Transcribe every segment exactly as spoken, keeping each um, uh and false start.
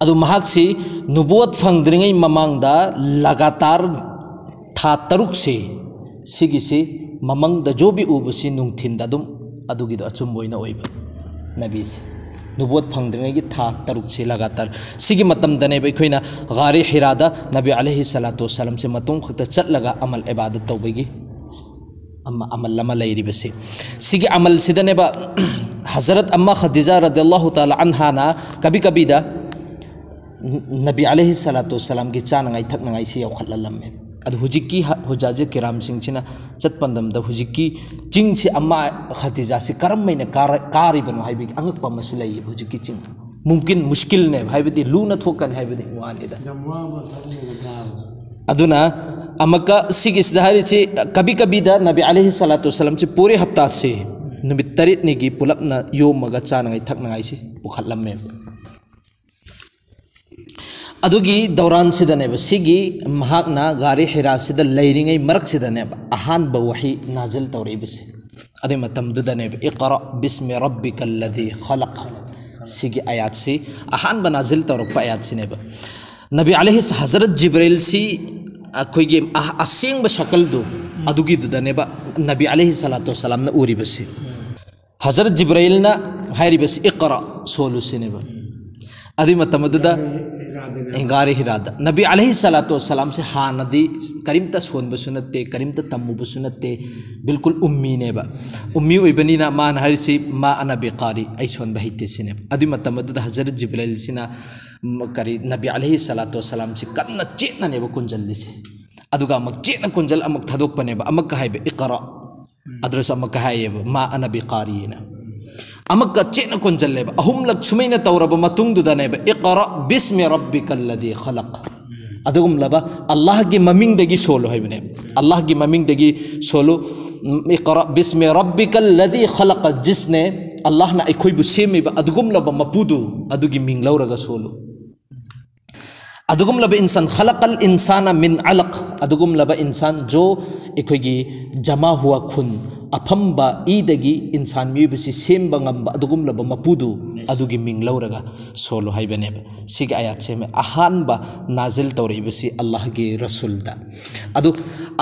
ꯑꯗꯨ ꯃꯍꯥꯛꯁꯤ ꯅꯨꯕꯨꯋꯠ ꯐꯪꯗ꯭ꯔꯤꯉꯩ ꯃꯃꯥꯡꯗ ꯂꯒꯥꯇꯥꯔ ꯊꯥ ꯇꯔꯨꯛꯁꯤ, ꯁꯤꯒꯤꯁꯤ ꯃꯃꯪꯗ ꯖꯣꯕꯤ ꯎꯕꯁꯤ ꯅꯨꯡꯊꯤꯟꯗ ꯑꯗꯨꯝ, ꯑꯗꯨꯒꯤꯗꯣ ꯑꯆꯨꯝꯕ ꯑꯣꯏꯅ ꯑꯣꯏꯕ꯫ ꯅꯕꯤꯁꯤ ꯅꯨꯕꯨꯋꯠ ꯐꯪꯗ꯭ꯔꯤꯉꯩꯒꯤ ꯊꯥ ꯇꯔꯨꯛꯁꯤ ꯂꯒꯥꯇꯥꯔ, ꯁꯤꯒꯤ ꯃꯇꯝꯗꯅꯦꯕ ꯑꯩꯈꯣꯏꯅ ꯒꯥꯔꯤ ꯍꯤꯔꯥꯗ ꯅꯕꯤ ꯑꯂꯩꯍꯤ ꯁꯂꯥꯇꯨ ꯋꯁꯂꯥꯝꯁꯦ ꯃꯇꯣꯝ ꯈꯛꯇ ꯆꯠꯂꯒ ꯑꯃꯜ ꯏꯕꯥꯗꯠ ꯇꯧꯕꯒꯤ ꯑꯃ, ꯑꯃꯜ ꯑꯃ ꯂꯩꯔꯤꯕꯁꯤ꯫ ꯁꯤꯒꯤ ꯑꯃꯜꯁꯤꯗꯅꯦꯕ ꯍꯖꯔꯠ ꯑꯃ ꯈꯗꯤꯖꯥ ꯔꯗꯤꯌꯜꯂꯥꯍꯨ ꯇꯥꯂꯥ ꯑꯟꯍꯥꯅ ꯀꯕꯤ ꯀꯕꯤꯗ ꯅꯕꯤ ꯑꯂꯩꯍꯤ ꯁꯂꯥꯇꯨ ꯋꯁꯂꯥꯝꯒꯤ ꯆꯥꯅꯉꯥꯏ ꯊꯛꯅꯉꯥꯏꯁꯤ ꯌꯧꯈꯠꯂꯜꯂꯝꯃꯦ꯫ ꯑꯗꯨ ꯍꯧꯖꯤꯛꯀꯤ ꯍ-, ꯍꯨꯖꯥꯖꯦ ꯀꯤꯔꯥꯝꯁꯤꯡꯁꯤꯅ ꯆꯠꯄ ꯃꯇꯝꯗ ꯍꯧꯖꯤꯛꯀꯤ ꯆꯤꯡꯁꯤ ꯑꯃ ꯈꯗꯤꯖꯥꯁꯤ ꯀꯔꯝꯃꯥꯏꯅ ꯀꯥꯔ-, ꯀꯥꯔꯤꯕꯅꯣ ꯍꯥꯏꯕꯒꯤ ꯑꯉꯛꯄ ꯑꯃꯁꯨ ꯂꯩꯌꯦꯕ ꯍꯧꯖꯤꯛꯀꯤ ꯆꯤꯡ꯫ ꯃꯨꯝꯀꯤꯟ, ꯃꯨꯁꯀꯤꯜꯅꯦꯕ, ꯍꯥꯏꯕꯗꯤ ꯂꯨꯅ ꯊꯣꯛꯀꯅꯤ ꯍꯥꯏꯕꯗꯤ ꯋꯥꯅꯤꯗ꯫ ꯌꯥꯝ ꯋꯥꯕ ꯊꯕꯛꯅꯦꯕ ꯀꯥꯕꯗ꯫ ꯑꯗꯨꯅ ꯑꯃꯨꯛꯀ ꯁꯤꯒꯤꯁꯤꯗ ꯍꯥꯏꯔꯤꯁꯤ, ꯀꯕꯤ ꯀꯕꯤꯗ ꯅꯕꯤ ꯑꯂꯩꯍꯤ ꯁꯂꯥꯇꯨ ꯋꯁꯂꯥꯝꯁꯤ ꯄꯨꯔꯦ ꯍꯞꯇꯥꯁꯤ ꯅꯨꯃꯤꯠ ꯇꯔꯦꯠꯅꯤꯒꯤ ꯄꯨꯂꯞꯅ ꯌꯣꯝꯃꯒ ꯆꯥꯅꯉꯥꯏ ꯊꯛꯅꯉꯥꯏꯁꯤ ꯄꯨꯈꯠꯂꯝꯃꯦꯕ꯫ ꯑꯗꯨꯒꯤ ꯗꯧꯔꯥꯟꯁꯤꯗꯅꯦꯕ, ꯁꯤꯒꯤ ꯃꯍꯥꯛꯅ ꯒꯥꯔꯤ ꯍꯤꯔꯥꯁꯤꯗ ꯂꯩꯔꯤꯉꯩ ꯃꯔꯛꯁꯤꯗꯅꯦꯕ ꯑꯍꯥꯟꯕ ꯋꯥꯍꯤ ꯅꯥꯖꯤꯜ ꯇꯧꯔꯛꯏꯕꯁꯦ꯫ ꯑꯗꯨꯏ ꯃꯇꯝꯗꯨꯗꯅꯦꯕ "ꯏꯛꯔꯥ ꯕꯤꯁꯃꯤ ꯔꯕꯤꯀꯜ ꯂꯗꯤ ꯈꯂꯛ", ꯁꯤꯒꯤ ꯑꯌꯥꯠꯁꯤ ꯑꯍꯥꯟꯕ ꯅꯥꯖꯤꯜ ꯇꯧꯔꯛꯄ ꯑꯌꯥꯠꯁꯤꯅꯦꯕ꯫ ꯅꯕꯤ ꯑꯂꯩꯍꯤ ꯍꯖꯔꯠ ꯖꯤꯕ꯭ꯔꯤꯜꯁꯤ ꯑꯩꯈꯣꯏꯒꯤ ꯑ-, ꯑꯁꯦꯡꯕ ꯁꯀꯜꯗꯨ, ꯑꯗꯨꯒꯤꯗꯨꯗꯅꯦꯕ ꯅꯕꯤ ꯑꯂꯩꯍꯤ ꯁꯂꯥꯇꯨ ꯋꯁꯂꯥꯝꯅ ꯎꯔꯤꯕꯁꯤ꯫ ꯍꯖꯔꯠ ꯖꯤꯕ꯭ꯔꯥꯏꯜꯅ ꯍꯥꯏꯔꯤꯕꯁꯤ "ꯏꯛꯔꯥ", ꯁꯣꯜꯂꯨ ꯁꯤꯅꯦꯕ꯫ ꯑꯗꯨꯏ ꯃꯇꯝ ꯑꯗꯨꯗ ꯒꯥꯔꯤ ꯍꯤꯔꯥꯗ ꯅꯕꯤ ꯑꯂꯩꯍꯤ ꯁꯂꯥꯇꯨ ꯋꯁꯂꯥꯝꯁꯦ ꯍꯥꯟꯅꯗꯤ ꯀꯔꯤꯝꯇ ꯁꯣꯟꯕꯁꯨ ꯅꯠꯇꯦ, ꯀꯔꯤꯝꯇ ꯇꯝꯃꯨꯕꯁꯨ ꯅꯠꯇꯦ, ꯕꯤꯜꯀꯨꯜ ꯎꯝꯃꯤꯅꯦꯕ꯫ ꯎꯝꯃꯤ ꯑꯣꯏꯕꯅꯤꯅ ꯃꯥꯅ ꯍꯥꯏꯔꯤꯁꯤ "ꯃꯥ ꯑꯅꯥ ꯕꯤꯀꯥꯔꯤ", ꯑꯩ ꯁꯣꯟꯕ ꯍꯩꯇꯦ ꯁꯤꯅꯦꯕ꯫ ꯑꯗꯨꯏ ꯃꯇꯝ ꯑꯗꯨꯗ ꯍꯖꯔꯠ ꯖꯤꯕ꯭ꯔꯥꯏꯜꯁꯤꯅ, ꯎꯝ, ꯀꯔꯤ, ꯅꯕꯤ ꯑꯂꯩꯍꯤ ꯁꯂꯥꯇꯨ ꯋꯁꯂꯥꯝꯁꯤ ꯀꯟꯅ ꯆꯦꯠꯅꯅꯦꯕ ꯀꯣꯟꯖꯜꯂꯤꯁꯦ꯫ ꯑꯗꯨꯒ ꯑꯃꯨꯛ ꯆꯦꯠꯅ ꯀꯣꯟꯖꯜ ꯑꯃꯨꯛ ꯊꯥꯗꯣꯛꯄꯅꯦꯕ꯫ ꯑꯃꯨꯛꯀ ꯍꯥꯏꯕ "ꯏꯛꯔꯥ", ꯑꯗꯨꯗꯁꯨ ꯑꯃꯨꯛꯀ ꯍꯥꯏꯌꯦꯕ "ꯃꯥ ꯑꯅꯥ ꯕꯤꯀꯥꯔꯤꯅ"꯫ ꯑꯃꯨꯛꯀ ꯆꯦꯠꯅ ꯀꯣꯟꯖꯜꯂꯦꯕ꯫ ꯑꯍꯨꯝꯂꯛ ꯁꯨꯃꯥꯏꯅ ꯇꯧꯔꯕ ꯃꯇꯨꯡꯗꯨꯗꯅꯦꯕ "ꯏꯛꯔꯥ ꯕꯤꯁꯃꯤ ꯔꯕꯤꯀꯜ ꯂꯗꯤ ꯈꯂꯛ", ꯑꯗꯨꯒꯨꯝꯂꯕ ꯑꯜꯂꯥꯍꯒꯤ ꯃꯃꯤꯡꯗꯒꯤ ꯁꯣꯜꯂꯨ ꯍꯥꯏꯕꯅꯦꯕ꯫ ꯑꯜꯂꯥꯍꯒꯤ ꯃꯃꯤꯡꯗꯒꯤ ꯁꯣꯜꯂꯨ꯫ "ꯏꯛꯔꯥ ꯕꯤꯁꯃꯤ ꯔꯕꯤꯀꯜ ꯂꯗꯤ ꯈꯂꯛ", ꯖꯤꯁꯅꯦ, ꯑꯜꯂꯥꯍꯅ ꯑꯩꯈꯣꯏꯕꯨ ꯁꯦꯝꯃꯤꯕ ꯑꯗꯨꯒꯨꯝꯂꯕ ꯃꯄꯨꯗꯨ, ꯑꯗꯨꯒꯤ ꯃꯤꯡ ꯂꯧꯔꯒ ꯁꯣꯜꯂꯨ꯫ ꯑꯗꯨꯒꯨꯝꯂꯕ ꯏꯟꯁꯥꯟ, "ꯈꯂꯛꯀꯜ ꯏꯟꯁꯥꯅ ꯃꯤꯟ ꯑꯂꯛ", ꯑꯗꯨꯒꯨꯝꯂꯕ ꯏꯟꯁꯥꯟ, "ꯖꯣ", ꯑꯩꯈꯣꯏꯒꯤ "ꯖꯃꯥ ꯍꯨꯋꯥ ꯈꯨꯟ", ꯑꯐꯝꯕ ꯏꯗꯒꯤ ꯏꯟꯁꯥꯟ ꯃꯤꯑꯣꯏꯕꯁꯤ ꯁꯦꯝꯕ ꯉꯝꯕ ꯑꯗꯨꯒꯨꯝꯂꯕ ꯃꯄꯨꯗꯨ ꯑꯗꯨꯒꯤ ꯃꯤꯡ ꯂꯧꯔꯒ ꯁꯣꯜꯂꯨ ꯍꯥꯏꯕꯅꯦꯕ꯫ ꯁꯤꯒꯤ ꯑꯥꯌꯥꯠꯁꯦ ꯑꯍꯥꯟꯕ ꯅꯥꯖꯤꯜ ꯇꯧꯔꯛꯏꯕꯁꯤ ꯑꯜꯂꯥꯍꯒꯤ ꯔꯁꯨꯜꯗ꯫ ꯑꯗꯨ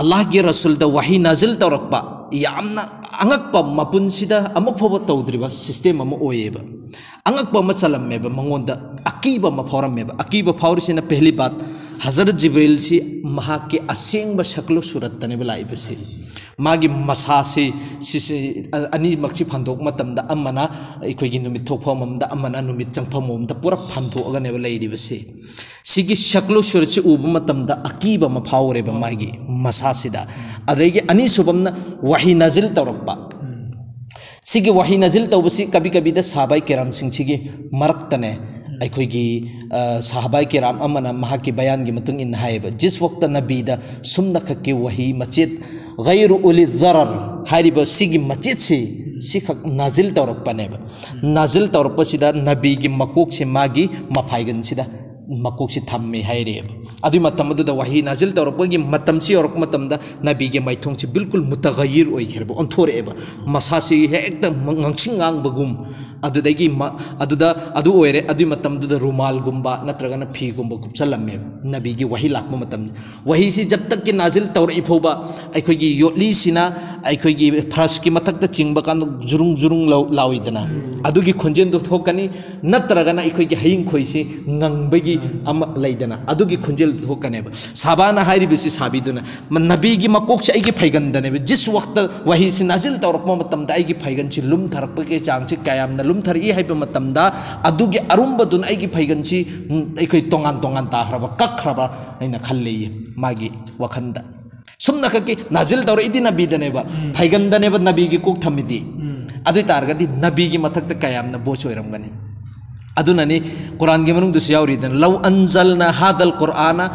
ꯑꯜꯂꯥꯍꯒꯤ ꯔꯁꯨꯜꯗ ꯋꯥꯍꯤ ꯅꯥꯖꯤꯜ ꯇꯧꯔꯛꯄ ꯌꯥꯝꯅ ꯑꯉꯛꯄ, ꯃꯄꯨꯟꯁꯤꯗ ꯑꯃꯨꯛ ꯐꯥꯎꯕ ꯇꯧꯗ꯭ꯔꯤꯕ system ꯑꯃ ꯑꯣꯏꯌꯦꯕ꯫ ꯑꯉꯛꯄ ꯑꯃ ꯆꯜꯂꯝꯃꯦꯕ, ꯃꯉꯣꯟꯗ ꯑꯀꯤꯕ ꯑꯃ ꯐꯥꯎꯔꯝꯃꯦꯕ꯫ ꯑꯀꯤꯕ ꯐꯥꯎꯔꯤꯁꯤꯅ ꯄꯦꯍꯂꯤ ꯕꯥꯠ, ꯍꯖꯔꯠ ꯖꯤꯕ꯭ꯔꯤꯜꯁꯤ ꯃꯍꯥꯛꯀꯤ ꯑꯁꯦꯡꯕ ꯁꯛꯂꯨ ꯁꯨꯔꯠꯇꯅꯦꯕ ꯂꯥꯛꯏꯕꯁꯤ꯫ ꯃꯥꯒꯤ ꯃꯁꯥꯁꯤ, ꯁꯤꯁꯤ, ꯑ-, ꯑꯅꯤꯃꯛꯁꯤ ꯐꯟꯗꯣꯛꯄ ꯃꯇꯝꯗ ꯑꯃꯅ ꯑꯩꯈꯣꯏꯒꯤ ꯅꯨꯃꯤꯠ ꯊꯣꯛꯐꯝ ꯑꯃꯗ, ꯑꯃꯅ ꯅꯨꯃꯤꯠ ꯆꯪꯐꯝ ꯑꯃꯗ ꯄꯨꯔꯥ ꯐꯟꯗꯣꯛꯑꯒꯅꯦꯕ ꯂꯩꯔꯤꯕꯁꯤ꯫ ꯁꯤꯒꯤ ꯁꯛꯂꯨ ꯁꯨꯔꯠꯁꯤ ꯎꯕ ꯃꯇꯝꯗ ꯑꯀꯤꯕ ꯑꯃ ꯐꯥꯎꯔꯦꯕ ꯃꯥꯒꯤ ꯃꯁꯥꯁꯤꯗ꯫ ꯑꯗꯒꯤ ꯑꯅꯤꯁꯨꯕ ꯑꯃꯅ ꯋꯥꯍꯤ ꯅꯥꯖꯤꯜ ꯇꯧꯔꯛꯄ꯫ ꯁꯤꯒꯤ ꯋꯥꯍꯤ ꯅꯥꯖꯤꯜ ꯇꯧꯕꯁꯤ ꯀꯕꯤ ꯀꯕꯤꯗ ꯁꯥꯍꯥꯕꯥꯏ ꯀꯤꯔꯥꯝꯁꯤꯡꯁꯤꯒꯤ ꯃꯔꯛꯇꯅꯦ, ꯑꯩꯈꯣꯏꯒꯤ, ꯑ, ꯁꯥꯍꯥꯕꯥꯏ ꯀꯤꯔꯥꯝ ꯑꯃꯅ ꯃꯍꯥꯛꯀꯤ ꯕꯌꯥꯟꯒꯤ ꯃꯇꯨꯡ ꯏꯟꯅ ꯍꯥꯏꯌꯦꯕ, ꯖꯤꯁ ꯋꯛꯇ ꯅꯕꯤꯗ ꯁꯨꯝꯅꯈꯛꯀꯤ ꯋꯥꯍꯤ ꯃꯆꯦꯠ ꯒꯩꯔꯨ ꯎꯂꯤ ꯖꯔꯔ ꯍꯥꯏꯔꯤꯕ ꯁꯤꯒꯤ ꯃꯆꯦꯠꯁꯤ, ꯁꯤꯈꯛ ꯅꯥꯖꯤꯜ ꯇꯧꯔꯛꯄꯅꯦꯕ꯫ ꯅꯥꯖꯤꯜ ꯇꯧꯔꯛꯄꯁꯤꯗ ꯅꯕꯤꯒꯤ ꯃꯀꯣꯛꯁꯦ ꯃꯥꯒꯤ ꯃꯐꯥꯏꯒꯟꯁꯤꯗ ꯃꯀꯣꯛꯁꯤ ꯊꯝꯃꯤ ꯍꯥꯏꯔꯤꯑꯕ꯫ ꯑꯗꯨꯏ ꯃꯇꯝ ꯑꯗꯨꯗ ꯋꯥꯍꯤ ꯅꯥꯖꯤꯜ ꯇꯧꯔꯛꯄꯒꯤ ꯃꯇꯝꯁꯤ ꯌꯧꯔꯛꯄ ꯃꯇꯝꯗ ꯅꯕꯤꯒꯤ ꯃꯥꯏꯊꯣꯡꯁꯤ ꯕꯤꯜꯀꯨꯜ ꯃꯨꯇꯒꯌꯤꯔ ꯑꯣꯏꯈ꯭ꯔꯦꯕ, ꯑꯣꯟꯊꯣꯔꯛꯑꯦꯕ꯫ ꯃꯁꯥꯁꯤ ꯍꯦꯛꯇ ꯉ-, ꯉꯥꯡꯁꯤꯡ ꯉꯥꯡꯕꯒꯨꯝ, ꯑꯗꯨꯗꯒꯤ ꯃ-, ꯑꯗꯨꯗ, ꯑꯗꯨ ꯑꯣꯏꯔꯦ꯫ ꯑꯗꯨꯏ ꯃꯇꯝꯗꯨꯗ ꯔꯨꯃꯥꯜꯒꯨꯝꯕ ꯅꯠꯇ꯭ꯔꯒꯅ ꯐꯤꯒꯨꯝꯕ ꯀꯨꯞꯁꯜꯂꯝꯃꯦꯕ ꯅꯕꯤꯒꯤ ꯋꯥꯍꯤ ꯂꯥꯛꯄ ꯃꯇꯝꯗ꯫ ꯋꯥꯍꯤꯁꯤ ꯖꯕ ꯇꯛꯀꯤ ꯅꯥꯖꯤꯜ ꯇꯧꯔꯛꯏ ꯐꯥꯎꯕ ꯑꯩꯈꯣꯏꯒꯤ ꯌꯣꯠꯂꯤꯁꯤꯅ ꯑꯩꯈꯣꯏꯒꯤ ꯐꯔꯁꯀꯤ ꯃꯊꯛꯇ ꯆꯤꯡꯕ ꯀꯥꯟꯗ ꯖꯨꯔꯨꯡ ꯖꯨꯔꯨꯡ ꯂꯥꯎ-, ꯂꯥꯎꯏꯗꯅ, ꯑꯗꯨꯒꯤ ꯈꯣꯟꯖꯦꯜꯗꯣ ꯊꯣꯛꯀꯅꯤ꯫ ꯅꯠꯇ꯭ꯔꯒꯅ ꯑꯩꯈꯣꯏꯒꯤ ꯍꯌꯤꯡ ꯈꯣꯏꯁꯤ ꯉꯪꯕꯒꯤ ꯑꯃ ꯂꯩꯗꯅ, ꯑꯗꯨꯒꯤ ꯈꯣꯟꯖꯦꯜ ꯊꯣꯛꯀꯅꯦꯕ꯫ ꯁꯥꯕꯥꯅ ꯍꯥꯏꯔꯤꯕꯁꯤ ꯁꯥꯕꯤꯗꯨꯅ, ꯃ-, ꯅꯕꯤꯒꯤ ꯃꯀꯣꯛꯁꯦ ꯑꯩꯒꯤ ꯐꯩꯒꯟꯗꯅꯦꯕ꯫ ꯖꯤꯁ ꯋꯛꯇ ꯋꯥꯍꯤꯁꯤ ꯅꯥꯖꯤꯜ ꯇꯧꯔꯛꯄ ꯃꯇꯝꯗ ꯑꯩꯒꯤ ꯐꯩꯒꯟꯁꯤ ꯂꯨꯝꯊꯔꯛꯄꯒꯤ ꯆꯥꯡꯁꯤ ꯀꯌꯥꯝꯅ ꯂꯨꯝꯊꯔꯛꯏ ꯍꯥꯏꯕ ꯃꯇꯝꯗ, ꯑꯗꯨꯒꯤ ꯑꯔꯨꯝꯕꯗꯨꯅ ꯑꯩꯒꯤ ꯐꯩꯒꯟꯁꯤ, ꯎꯝ, ꯑꯩꯈꯣꯏ ꯇꯣꯉꯥꯟ ꯇꯣꯉꯥꯟ ꯇꯥꯈ꯭ꯔꯕ, ꯀꯛꯈ꯭ꯔꯕ ꯍꯥꯏꯅ ꯈꯜꯂꯦꯌꯦ ꯃꯥꯒꯤ ꯋꯥꯈꯜꯗ꯫ ꯁꯨꯝꯅꯈꯛꯀꯤ ꯅꯥꯖꯤꯜ ꯇꯧꯔꯛꯏꯗꯤ ꯅꯕꯤꯗꯅꯦꯕ, ꯐꯩꯒꯟꯗꯅꯦꯕ ꯅꯕꯤꯒꯤ ꯀꯣꯛ ꯊꯝꯃꯤꯗꯤ꯫ ꯑꯗꯨ ꯑꯣꯏ ꯇꯥꯔꯒꯗꯤ ꯅꯕꯤꯒꯤ ꯃꯊꯛꯇ ꯀꯌꯥꯝꯅ ꯕꯣꯖ ꯑꯣꯏꯔꯝꯒꯅꯤ꯫ ꯑꯗꯨꯅꯅꯤ ꯀꯨꯔꯥꯟꯒꯤ ꯃꯅꯨꯡꯗꯁꯨ ꯌꯥꯎꯔꯤꯗꯅ, "ꯂꯧ ꯑꯟꯖꯜꯅ ꯍꯥꯗꯜ ꯀꯨꯔꯥꯅ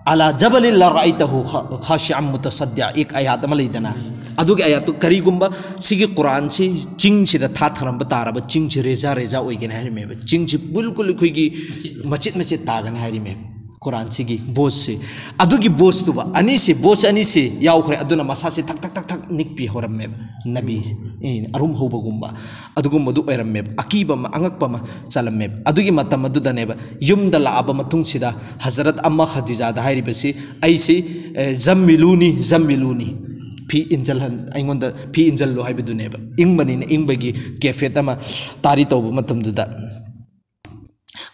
ꯑꯂꯥ ꯖꯕꯂꯤꯜ ꯂꯔꯥꯏꯇꯍꯨ ꯈꯥ-, ꯈꯥꯁꯤꯑꯝ ꯃꯨꯇꯁꯗꯤꯑ", ꯑꯦꯛ ꯑꯌꯥꯠ ꯑꯃ ꯂꯩꯗꯅ꯫ ꯑꯗꯨꯒꯤ ꯑꯌꯥꯠꯇꯨ ꯀꯔꯤꯒꯨꯝꯕ ꯁꯤꯒꯤ ꯀꯨꯔꯥꯟꯁꯤ ꯆꯤꯡꯁꯤꯗ ꯊꯥꯊꯔꯝꯕ ꯇꯥꯔꯕ, ꯆꯤꯡꯁꯤ ꯔꯦꯖꯥ ꯔꯦꯖꯥ ꯑꯣꯏꯒꯅꯤ ꯍꯥꯏꯔꯝꯃꯦꯕ꯫ ꯆꯤꯡꯁꯤ ꯕꯤꯜꯀꯨꯜ ꯑꯩꯈꯣꯏꯒꯤ ꯃꯆꯤꯠ ꯃꯆꯤꯠ ꯇꯥꯒꯅꯤ ꯍꯥꯏꯔꯝꯃꯦꯕ꯫ ꯀꯨꯔꯥꯟꯁꯤꯒꯤ ꯕꯣꯁꯁꯤ, ꯑꯗꯨꯒꯤ ꯕꯣꯁꯇꯨꯕ ꯑꯅꯤꯁꯤ, ꯕꯣꯁ ꯑꯅꯤꯁꯤ ꯌꯥꯎꯈ꯭ꯔꯦ꯫ ꯑꯗꯨꯅ ꯃꯁꯥꯁꯤ ꯊꯛ ꯊꯛ ꯊꯛ ꯊꯛ ꯅꯤꯛꯄꯤ ꯍꯧꯔꯝꯃꯦꯕ ꯅꯕꯤꯁꯦ꯫ ꯑꯦ, ꯑꯔꯨꯝ ꯍꯧꯕꯒꯨꯝꯕ ꯑꯗꯨꯒꯨꯝꯕꯗꯨ ꯑꯣꯏꯔꯝꯃꯦꯕ꯫ ꯑꯀꯤꯕ ꯑꯃ, ꯑꯉꯛꯄ ꯑꯃ ꯆꯜꯂꯝꯃꯦꯕ꯫ ꯑꯗꯨꯒꯤ ꯃꯇꯝ ꯑꯗꯨꯗꯅꯦꯕ ꯌꯨꯝꯗ ꯂꯥꯛꯑꯕ ꯃꯇꯨꯡꯁꯤꯗ ꯍꯖꯔꯠ ꯑꯝꯃ ꯈꯗꯤꯖꯥꯗ ꯍꯥꯏꯔꯤꯕꯁꯤ, "ꯑꯩꯁꯤ, ꯑꯦ, ꯖꯝꯃꯤꯂꯨꯅꯤ, ꯖꯝꯃꯤꯂꯨꯅꯤ, ꯐꯤ ꯏꯟꯖꯜꯍꯟ-, ꯑꯩꯉꯣꯟꯗ ꯐꯤ ꯏꯟꯖꯜꯂꯨ" ꯍꯥꯏꯕꯗꯨꯅꯦꯕ꯫ ꯏꯪꯕꯅꯤꯅ, ꯏꯪꯕꯒꯤ ꯀꯦꯐꯦꯠ ꯑꯃ ꯇꯥꯔꯤ ꯇꯧꯕ ꯃꯇꯝꯗꯨꯗ,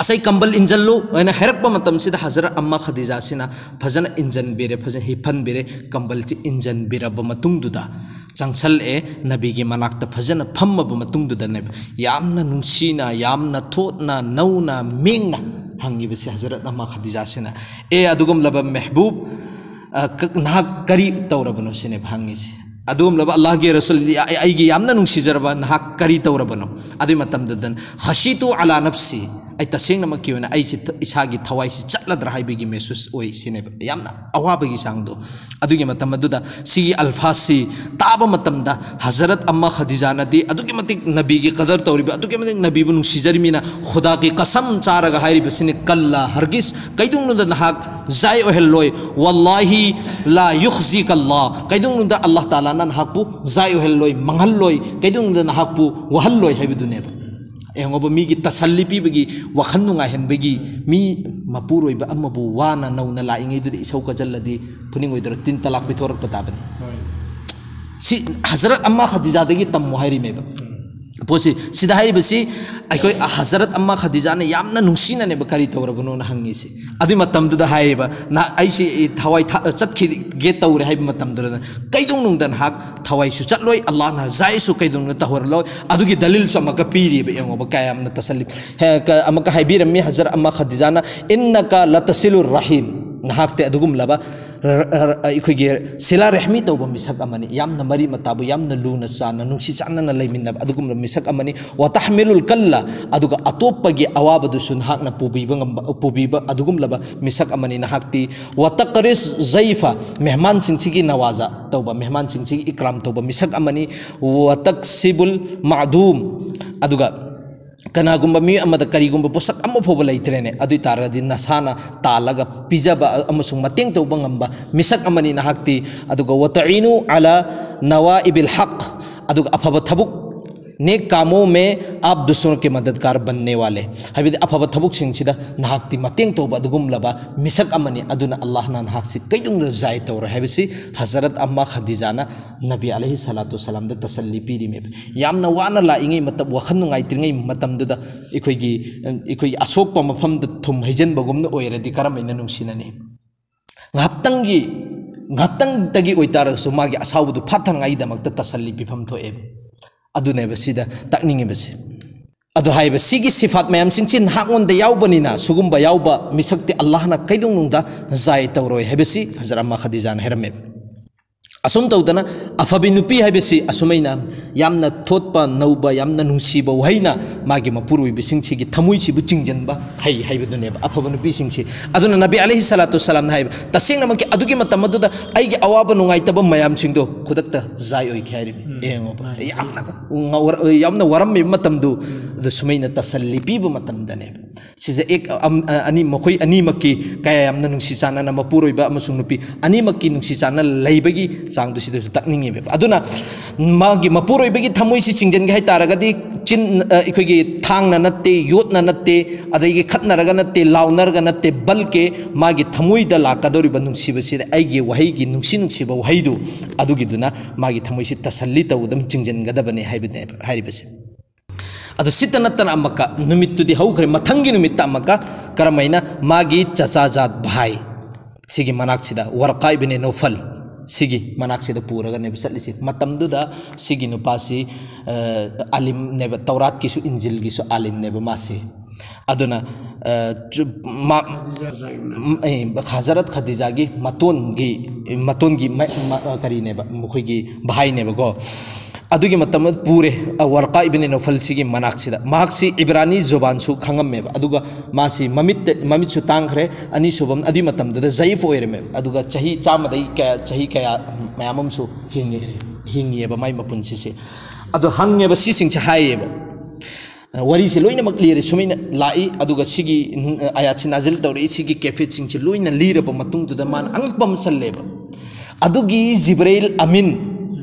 "ꯑꯁꯩ ꯀꯝꯕꯜ ꯏꯟꯖꯜꯂꯨ" ꯍꯥꯏꯅ ꯍꯥꯏꯔꯛꯄ ꯃꯇꯝꯁꯤꯗ ꯍꯖꯔꯠ ꯑꯝꯃ ꯈꯗꯤꯖꯥꯁꯤꯅ ꯐꯖꯅ ꯏꯟꯖꯟꯕꯤꯔꯦ, ꯐꯖꯅ ꯍꯤꯞꯍꯟꯕꯤꯔꯦ꯫ ꯀꯝꯕꯜꯁꯤ ꯏꯟꯖꯟꯕꯤꯔꯕ ꯃꯇꯨꯡꯗꯨꯗ ꯆꯪꯁꯜꯂꯛꯑꯦ, ꯅꯕꯤꯒꯤ ꯃꯅꯥꯛꯇ ꯐꯖꯅ ꯐꯝꯃꯕ ꯃꯇꯨꯡꯗꯨꯗꯅꯦꯕ ꯌꯥꯝꯅ ꯅꯨꯡꯁꯤꯅ, ꯌꯥꯝꯅ ꯊꯣꯠꯅ, ꯅꯧꯅ, ꯃꯦꯡꯅ ꯍꯪꯉꯤꯕꯁꯦ ꯍꯖꯔꯠ ꯑꯝꯃ ꯈꯗꯤꯖꯥꯁꯤꯅ, "ꯑꯦ ꯑꯗꯨꯒꯨꯝꯂꯕ ꯃꯦꯍꯕꯨꯕ, ꯑ, ꯀ-, ꯅꯍꯥꯛ ꯀꯔꯤ ꯇꯧꯔꯕꯅꯣ?" ꯁꯤꯅꯦꯕ ꯍꯪꯉꯤꯁꯦ꯫ "ꯑꯗꯨꯒꯨꯝꯂꯕ ꯑꯜꯂꯥꯍꯒꯤ ꯔꯁꯨꯜ, ꯑꯩ-, ꯑꯩꯒꯤ ꯌꯥꯝꯅ ꯅꯨꯡꯁꯤꯖꯔꯕ ꯅꯍꯥꯛ ꯀꯔꯤ ꯇꯧꯔꯕꯅꯣ?" ꯑꯗꯨꯒꯤ ꯃꯇꯝꯗꯨꯗ, "ꯈꯁꯤꯇꯨ ꯑꯂꯥ ꯅꯐꯁꯤ, ꯑꯩ ꯇꯁꯦꯡꯅꯃꯛꯀꯤ ꯑꯣꯏꯅ ꯑꯩꯁꯤ ꯊ-, ꯏꯁꯥꯒꯤ ꯊꯋꯥꯏꯁꯤ ꯆꯠꯂꯗ꯭ꯔꯥ ꯍꯥꯏꯕꯒꯤ ꯃꯦꯁꯨꯁ ꯑꯣꯏ" ꯁꯤꯅꯦꯕ꯫ ꯌꯥꯝꯅ ꯑꯋꯥꯕꯒꯤ ꯆꯥꯡꯗꯣ꯫ ꯑꯗꯨꯒꯤ ꯃꯇꯝ ꯑꯗꯨꯗ ꯁꯤꯒꯤ ꯑꯜꯐꯥꯖꯁꯤ ꯇꯥꯕ ꯃꯇꯝꯗ ꯍꯖꯔꯠ ꯑꯝꯃ ꯈꯗꯤꯖꯥꯅꯗꯤ ꯑꯗꯨꯛꯀꯤ ꯃꯇꯤꯛ ꯅꯕꯤꯒꯤ ꯀꯗꯔ ꯇꯧꯔꯤꯕ, ꯑꯗꯨꯛꯀꯤ ꯃꯇꯤꯛ ꯅꯕꯤꯕꯨ ꯅꯨꯡꯁꯤꯖꯔꯤꯕꯅꯤꯅ ꯈꯨꯗꯥꯒꯤ ꯀꯁꯝ ꯆꯥꯔꯒ ꯍꯥꯏꯔꯤꯕꯁꯤꯅꯤ, "ꯀꯜꯂꯥ, ꯍꯔꯒꯤꯁ, ꯀꯩꯗꯧꯅꯨꯡꯗ ꯅꯍꯥꯛ ꯖꯥꯏ ꯑꯣꯏꯍꯜꯂꯣꯏ꯫ ꯋꯥꯜꯂꯥꯍꯤ ꯂꯥ ꯌꯨꯈꯖꯤꯀ ꯑꯜꯂꯥ, ꯀꯩꯗꯧꯅꯨꯡꯗ ꯑꯜꯂꯥꯍ ꯇꯥꯂꯥꯅ ꯅꯍꯥꯛꯄꯨ ꯖꯥꯏ ꯑꯣꯏꯍꯜꯂꯣꯏ, ꯃꯥꯡꯍꯜꯂꯣꯏ, ꯀꯩꯗꯧꯅꯨꯡꯗ ꯅꯍꯥꯛꯄꯨ ꯋꯥꯍꯜꯂꯣꯏ" ꯍꯥꯏꯕꯗꯨꯅꯦꯕ꯫ ꯌꯦꯡꯉꯣꯕ, ꯃꯤꯒꯤ ꯇꯁꯜꯂꯤ ꯄꯤꯕꯒꯤ, ꯋꯥꯈꯜ ꯅꯨꯡꯉꯥꯏꯍꯟꯕꯒꯤ, ꯃꯤ ꯃꯄꯨꯔꯣꯏꯕ ꯑꯃꯕꯨ ꯋꯥꯅ ꯅꯧꯅ ꯂꯥꯛꯏꯉꯩꯗꯨꯗ ꯏꯁꯧ ꯀꯖꯜꯂꯗꯤ ꯐꯨꯅꯤꯡꯉꯣꯏꯗ꯭ꯔꯣ? ꯇꯤꯟ ꯇꯂꯥꯛ ꯄꯤꯊꯣꯔꯛꯄ ꯇꯥꯕꯅꯤ꯫ ꯁꯤ ꯍꯖꯔꯠ ꯑꯝꯃ ꯈꯗꯤꯖꯥꯗꯒꯤ ꯇꯝꯃꯣ ꯍꯥꯏꯔꯤꯃꯦꯕ꯫ ꯄꯣꯠꯁꯤ, ꯁꯤꯗ ꯍꯥꯏꯔꯤꯕꯁꯤ ꯑꯩꯈꯣꯏ ꯍꯖꯔꯠ ꯑꯝꯃ ꯈꯗꯤꯖꯥꯅ ꯌꯥꯝꯅ ꯅꯨꯡꯁꯤꯅꯅꯦꯕ "ꯀꯔꯤ ꯇꯧꯔꯕꯅꯣꯅ?" ꯍꯪꯉꯤꯁꯤ꯫ ꯑꯗꯨꯏ ꯃꯇꯝꯗꯨꯗ ꯍꯥꯏꯌꯦꯕ, "ꯅ-, ꯑꯩꯁꯤ ꯊꯋꯥꯏ ꯊꯥ-, ꯆꯠꯈꯤꯒꯦ ꯇꯧꯔꯦ" ꯍꯥꯏꯕ ꯃꯇꯝꯗꯨꯗ, "ꯀꯩꯗꯧꯅꯨꯡꯗ ꯅꯍꯥꯛ ꯊꯋꯥꯏꯁꯨ ꯆꯠꯂꯣꯏ, ꯑꯜꯂꯥꯍꯅ ꯖꯥꯏꯁꯨ ꯀꯩꯗꯧꯅꯨꯡꯗ ꯇꯧꯍꯜꯂꯣꯏ"꯫ ꯑꯗꯨꯒꯤ ꯗꯂꯤꯜꯁꯨ ꯑꯃꯨꯛꯀ ꯄꯤꯔꯤꯕ꯫ ꯌꯦꯡꯉꯣꯕ, ꯀꯌꯥꯝꯅ ꯇꯁꯜꯂꯤ꯫ ꯍꯦ, ꯀ-, ꯑꯃꯨꯛꯀ ꯍꯥꯏꯕꯤꯔꯝꯃꯤ ꯍꯖꯔꯠ ꯑꯝꯃ ꯈꯗꯤꯖꯥꯅ, "ꯏꯟꯅꯀ ꯂꯇꯁꯤꯂꯨꯔ ꯔꯍꯤꯝ, ꯅꯍꯥꯛꯇꯤ ꯑꯗꯨꯒꯨꯝꯂꯕ ꯔ-, ꯔ-, ꯑꯩꯈꯣꯏꯒꯤ ꯁꯤꯂꯥ ꯔꯦꯍꯃꯤ ꯇꯧꯕ ꯃꯤꯁꯛ ꯑꯃꯅꯤ, ꯌꯥꯝꯅ ꯃꯔꯤ ꯃꯇꯥꯕꯨ ꯌꯥꯝꯅ ꯂꯨꯅ ꯆꯥꯟꯅ, ꯅꯨꯡꯁꯤ ꯆꯥꯟꯅꯅ ꯂꯩꯃꯤꯟꯅꯕ ꯑꯗꯨꯒꯨꯝꯂꯕ ꯃꯤꯁꯛ ꯑꯃꯅꯤ꯫ ꯋꯥꯇꯍꯃꯤꯂꯨꯜ ꯀꯜꯂ, ꯑꯗꯨꯒ ꯑꯇꯣꯞꯄꯒꯤ ꯑꯋꯥꯕꯗꯨꯁꯨ ꯅꯍꯥꯛꯅ ꯄꯨꯕꯤꯕ ꯉꯝꯕ, ꯄꯨꯕꯤꯕ ꯑꯗꯨꯒꯨꯝꯂꯕ ꯃꯤꯁꯛ ꯑꯃꯅꯤ ꯅꯍꯥꯛꯇꯤ꯫ ꯋꯥꯇꯛꯔꯤꯁ ꯖꯩꯐ, ꯃꯦꯍꯃꯥꯟꯁꯤꯡꯁꯤꯒꯤ ꯅꯋꯥꯖ ꯇꯧꯕ, ꯃꯦꯍꯃꯥꯟꯁꯤꯡꯁꯤꯒꯤ ꯏꯀ꯭ꯔꯥꯝ ꯇꯧꯕ ꯃꯤꯁꯛ ꯑꯃꯅꯤ꯫ ꯋꯥꯇꯛꯁꯤꯕꯨꯜ ꯃꯥꯗꯨꯝ, ꯑꯗꯨꯒ ꯀꯅꯥꯒꯨꯝꯕ ꯃꯤ ꯑꯃꯗ ꯀꯔꯤꯒꯨꯝꯕ ꯄꯣꯠꯁꯛ ꯑꯃ ꯐꯥꯎꯕ ꯂꯩꯇ꯭ꯔꯦꯅꯦ, ꯑꯗꯨ ꯑꯣꯏ ꯇꯥꯔꯒꯗꯤ ꯅꯁꯥꯅ ꯇꯥꯜꯂꯒ ꯄꯤꯖꯕ ꯑꯃꯁꯨꯡ ꯃꯇꯦꯡ ꯇꯧꯕ ꯉꯝꯕ ꯃꯤꯁꯛ ꯑꯃꯅꯤ ꯅꯍꯥꯛꯇꯤ꯫ ꯑꯗꯨꯒ "ꯋꯇꯏꯅꯨ ꯑꯂꯥ ꯅꯋꯥꯏꯕꯤꯜ ꯍꯛ", ꯑꯗꯨꯒ "ꯑꯐꯕ ꯊꯕꯛ, ꯅꯦꯛ ꯀꯥꯃꯣ ꯃꯦ ꯑꯥꯞ ꯗꯨꯁꯔꯣ ꯀꯦ ꯃꯗꯗꯒꯥꯔ ꯕꯟꯅꯦ ꯋꯥꯂꯦ", ꯍꯥꯏꯕꯗꯤ ꯑꯐꯕ ꯊꯕꯛꯁꯤꯡꯁꯤꯗ ꯅꯍꯥꯛꯇꯤ ꯃꯇꯦꯡ ꯇꯧꯕ ꯑꯗꯨꯒꯨꯝꯂꯕ ꯃꯤꯁꯛ ꯑꯃꯅꯤ꯫ ꯑꯗꯨꯅ ꯑꯜꯂꯥꯍꯅ ꯅꯍꯥꯛꯁꯤ ꯀꯩꯗꯧꯅꯨꯡꯗ ꯖꯥꯏ ꯇꯧꯔꯣꯏ ꯍꯥꯏꯕꯁꯤ ꯍꯖꯔꯠ ꯑꯝꯃꯥ ꯈꯗꯤꯖꯥꯅ ꯅꯕꯤ ꯑꯂꯩꯍꯤ ꯁꯂꯥꯇꯨ ꯁꯂꯥꯝꯗ ꯇꯁꯜꯂꯤ ꯄꯤꯔꯤꯃꯦꯕ꯫ ꯌꯥꯝꯅ ꯋꯥꯅ ꯂꯥꯛꯏꯉꯩ ꯃꯇꯝ, ꯋꯥꯈꯜ ꯅꯨꯡꯉꯥꯏꯇ꯭ꯔꯤꯉꯩ ꯃꯇꯝꯗꯨꯗ ꯑꯩꯈꯣꯏꯒꯤ, ꯑꯩꯈꯣꯏꯒꯤ ꯑꯁꯣꯛꯄ ꯃꯐꯝꯗ ꯊꯨꯝ ꯍꯩꯖꯤꯟꯕꯒꯨꯝꯅ ꯑꯣꯏꯔꯗꯤ ꯀꯔꯝꯍꯥꯏꯅ ꯅꯨꯡꯁꯤꯅꯅꯤ? ꯉꯥꯏꯍꯥꯛꯇꯪꯒꯤ, ꯉꯥꯏꯍꯥꯛꯇꯪꯗꯒꯤ ꯑꯣꯏꯇꯥꯔꯒꯁꯨ ꯃꯥꯒꯤ ꯑꯁꯥꯎꯕꯗꯨ ꯐꯥꯊꯅꯉꯥꯏꯒꯤꯗꯃꯛꯇ ꯇꯁꯜꯂꯤ ꯄꯤꯐꯝ ꯊꯣꯛꯑꯦꯕ꯫ ꯑꯗꯨꯅꯦꯕ ꯁꯤꯗ ꯇꯥꯛꯅꯤꯡꯉꯤꯕꯁꯤ꯫ ꯑꯗꯨ ꯍꯥꯏꯕ ꯁꯤꯒꯤ ꯁꯤꯐꯥꯠ ꯃꯌꯥꯝꯁꯤꯡꯁꯤ ꯅꯍꯥꯛꯉꯣꯟꯗ ꯌꯥꯎꯕꯅꯤꯅ, ꯁꯤꯒꯨꯝꯕ ꯌꯥꯎꯕ ꯃꯤꯁꯛꯇꯤ ꯑꯜꯂꯥꯍꯅ ꯀꯩꯗꯧꯅꯨꯡꯗ ꯖꯥꯏ ꯇꯧꯔꯣꯏ ꯍꯥꯏꯕꯁꯤ ꯍꯖꯔꯠ ꯑꯝꯃꯥ ꯈꯗꯤꯖꯥꯅ ꯍꯥꯏꯔꯝꯃꯦꯕ꯫ ꯑꯁꯨꯝ ꯇꯧꯗꯅ ꯑꯐꯕꯤ ꯅꯨꯄꯤ ꯍꯥꯏꯕꯁꯤ ꯑꯁꯨꯃꯥꯏꯅ ꯌꯥꯝꯅ ꯊꯣꯠꯄ ꯅꯧꯕ, ꯌꯥꯝꯅ ꯅꯨꯡꯁꯤꯕ ꯋꯥꯍꯩꯅ ꯃꯥꯒꯤ ꯃꯄꯨꯔꯣꯏꯕꯁꯤꯡꯁꯤꯒꯤ ꯊꯃꯣꯏꯁꯤꯕꯨ ꯆꯤꯡꯁꯤꯟꯕ ꯍꯩ ꯍꯥꯏꯕꯗꯨꯅꯦꯕ ꯑꯐꯕ ꯅꯨꯄꯤꯁꯤꯡꯁꯤ꯫ ꯑꯗꯨꯅ ꯅꯕꯤ ꯑꯂꯩꯍꯤ ꯁꯂꯥꯇꯨ ꯁꯂꯥꯝꯅ ꯍꯥꯏꯕ, ꯇꯁꯦꯡꯅꯃꯛꯀꯤ ꯑꯗꯨꯒꯤ ꯃꯇꯝ ꯑꯗꯨꯗ ꯑꯩꯒꯤ ꯑꯋꯥꯕ ꯅꯨꯡꯉꯥꯏꯇꯕ ꯃꯌꯥꯝꯁꯤꯡꯗꯣ ꯈꯨꯗꯛꯇ ꯖꯥꯏ ꯑꯣꯏꯈꯤ ꯍꯥꯏꯔꯤꯕꯅꯤ꯫ ꯌꯦꯡꯉꯣꯕ, ꯌꯥꯝꯅ ꯉꯥꯎꯔ-, ꯌꯥꯝꯅ ꯋꯥꯔꯝꯃꯤꯕ ꯃꯇꯝꯗꯨ ꯑꯗꯨ ꯁꯨꯃꯥꯏꯅ ꯇꯁꯜꯂꯤ ꯄꯤꯕ ꯃꯇꯝꯗꯅꯦꯕ꯫ ꯁꯤꯁꯦ ꯑꯦꯛ ꯑꯝ-, ꯑ-, ꯑꯅꯤ, ꯃꯈꯣꯏ ꯑꯅꯤꯃꯛꯀꯤ ꯀꯌꯥ ꯌꯥꯝꯅ ꯅꯨꯡꯁꯤ ꯆꯥꯟꯅꯅ, ꯃꯄꯨꯔꯣꯏꯕ ꯑꯃꯁꯨꯡ ꯅꯨꯄꯤ ꯑꯅꯤꯃꯛꯀꯤ ꯅꯨꯡꯁꯤ ꯆꯥꯟꯅꯅ ꯂꯩꯕꯒꯤ ꯆꯥꯡꯗꯨ ꯁꯤꯗꯁꯨ ꯇꯥꯛꯅꯤꯡꯉꯦꯕ꯫ ꯑꯗꯨꯅ ꯃꯥꯒꯤ ꯃꯄꯨꯔꯣꯏꯕꯒꯤ ꯊꯃꯣꯏꯁꯤ ꯆꯤꯡꯁꯤꯟꯒꯦ ꯍꯥꯏ ꯇꯥꯔꯒꯗꯤ ꯆꯤꯟ, ꯑ, ꯑꯩꯈꯣꯏꯒꯤ ꯊꯥꯡꯅ ꯅꯠꯇꯦ, ꯌꯣꯠꯅ ꯅꯠꯇꯦ, ꯑꯗꯒꯤ ꯈꯠꯅꯔꯒ ꯅꯠꯇꯦ, ꯂꯥꯎꯅꯔꯒ ꯅꯠꯇꯦ, ꯕꯜꯀꯦ ꯃꯥꯒꯤ ꯊꯃꯣꯏꯗ ꯂꯥꯛꯀꯗꯧꯔꯤꯕ ꯅꯨꯡꯁꯤꯕꯁꯤꯗ ꯑꯩꯒꯤ ꯋꯥꯍꯩꯒꯤ ꯅꯨꯡꯁꯤ ꯅꯨꯡꯁꯤꯕ ꯋꯥꯍꯩꯗꯨ ꯑꯗꯨꯒꯤꯗꯨꯅ ꯃꯥꯒꯤ ꯊꯃꯣꯏꯁꯤ ꯇꯁꯜꯂꯤ ꯇꯧꯒꯗꯕ, ꯆꯤꯡꯁꯤꯟꯒꯗꯕꯅꯤ ꯍꯥꯏꯕꯅꯦꯕ ꯍꯥꯏꯔꯤꯕꯁꯦ꯫ ꯑꯗꯨ ꯁꯤꯇ ꯅꯠꯇꯅ ꯑꯃꯨꯛꯀ ꯅꯨꯃꯤꯠꯇꯨꯗꯤ ꯍꯧꯈ꯭ꯔꯦ, ꯃꯊꯪꯒꯤ ꯅꯨꯃꯤꯠꯇ ꯑꯃꯨꯛꯀ ꯀꯔꯝꯍꯥꯏꯅ ꯃꯥꯒꯤ ꯆꯆꯥꯖꯥꯠ ꯚꯥꯏ ꯁꯤꯒꯤ ꯃꯅꯥꯛꯁꯤꯗ, ꯋꯔꯀꯥ ꯏꯕꯅꯦ ꯅꯣꯐꯜ ꯁꯤꯒꯤ ꯃꯅꯥꯛꯁꯤꯗ ꯄꯨꯔꯒꯅꯦꯕ ꯆꯠꯂꯤꯁꯦ꯫ ꯃꯇꯝꯗꯨꯗ ꯁꯤꯒꯤ ꯅꯨꯄꯥꯁꯤ, ꯑ, ꯑꯥꯂꯤꯝꯅꯦꯕ, ꯇꯧꯔꯥꯠꯀꯤꯁꯨ ꯏꯟꯖꯤꯜꯒꯤꯁꯨ ꯑꯥꯂꯤꯝꯅꯦꯕ ꯃꯥꯁꯤ꯫ ꯑꯗꯨꯅ, ꯑ, ꯆꯨ-, ꯃꯥ-, ꯎꯝ, ꯑꯦ, ꯍꯖꯔꯠ ꯈꯗꯤꯖꯥꯒꯤ ꯃꯇꯣꯟꯒꯤ, ꯃꯇꯣꯟꯒꯤ ꯃ-, ꯃ-, ꯀꯔꯤꯅꯦꯕ, ꯃꯈꯣꯏꯒꯤ ꯚꯥꯏꯅꯦꯕꯀꯣ꯫ ꯑꯗꯨꯒꯤ ꯃꯇꯝꯗ ꯄꯨꯔꯦ, ꯑ, ꯋꯔꯀꯥ ꯏꯕꯅꯤ ꯅꯧꯐꯜꯁꯤꯒꯤ ꯃꯅꯥꯛꯁꯤꯗ꯫ ꯃꯍꯥꯛꯁꯤ ꯏꯕ꯭ꯔꯥꯅꯤ ꯖꯨꯕꯥꯟꯁꯨ ꯈꯪꯉꯝꯃꯦꯕ, ꯑꯗꯨꯒ ꯃꯥꯁꯤ ꯃꯃꯤꯠꯇ, ꯃꯃꯤꯠꯁꯨ ꯇꯥꯡꯈ꯭ꯔꯦ꯫ ꯑꯅꯤꯁꯨꯕ ꯑꯃ, ꯑꯗꯨꯒꯤ ꯃꯇꯝꯗꯨꯗ ꯖꯌꯤꯐ ꯑꯣꯏꯔꯝꯃꯦꯕ, ꯑꯗꯨꯒ ꯆꯍꯤ ꯆꯥꯝꯃꯗꯒꯤ ꯀꯌꯥ, ꯆꯍꯤ ꯀꯌꯥ ꯃꯌꯥꯝ ꯑꯃꯁꯨ ꯍꯤꯡꯉꯤ, ꯍꯤꯡꯉꯤꯑꯕ ꯃꯥꯏ ꯃꯄꯨꯟꯁꯤꯁꯦ꯫ ꯑꯗꯣ ꯍꯪꯉꯦꯕ, ꯁꯤꯁꯤꯡꯁꯦ ꯍꯥꯏꯌꯦꯕ, ꯋꯥꯔꯤꯁꯦ ꯂꯣꯏꯅꯃꯛ ꯂꯤꯔꯦ, ꯁꯨꯃꯥꯏꯅ ꯂꯥꯛꯏ, ꯑꯗꯨꯒ ꯁꯤꯒꯤ ꯑꯌꯥꯠꯁꯤ ꯅꯥꯖꯤꯜ ꯇꯧꯔꯛꯏ, ꯁꯤꯒꯤ ꯀꯦꯐꯦꯠꯁꯤꯡꯁꯦ ꯂꯣꯏꯅ ꯂꯤꯔꯕ ꯃꯇꯨꯡꯗꯨꯗ ꯃꯥꯅ ꯑꯉꯛꯄ ꯑꯃ ꯆꯜꯂꯦꯕ꯫ ꯑꯗꯨꯒꯤ ꯖꯤꯕ꯭ꯔꯩꯜ ꯑꯃꯤꯟ,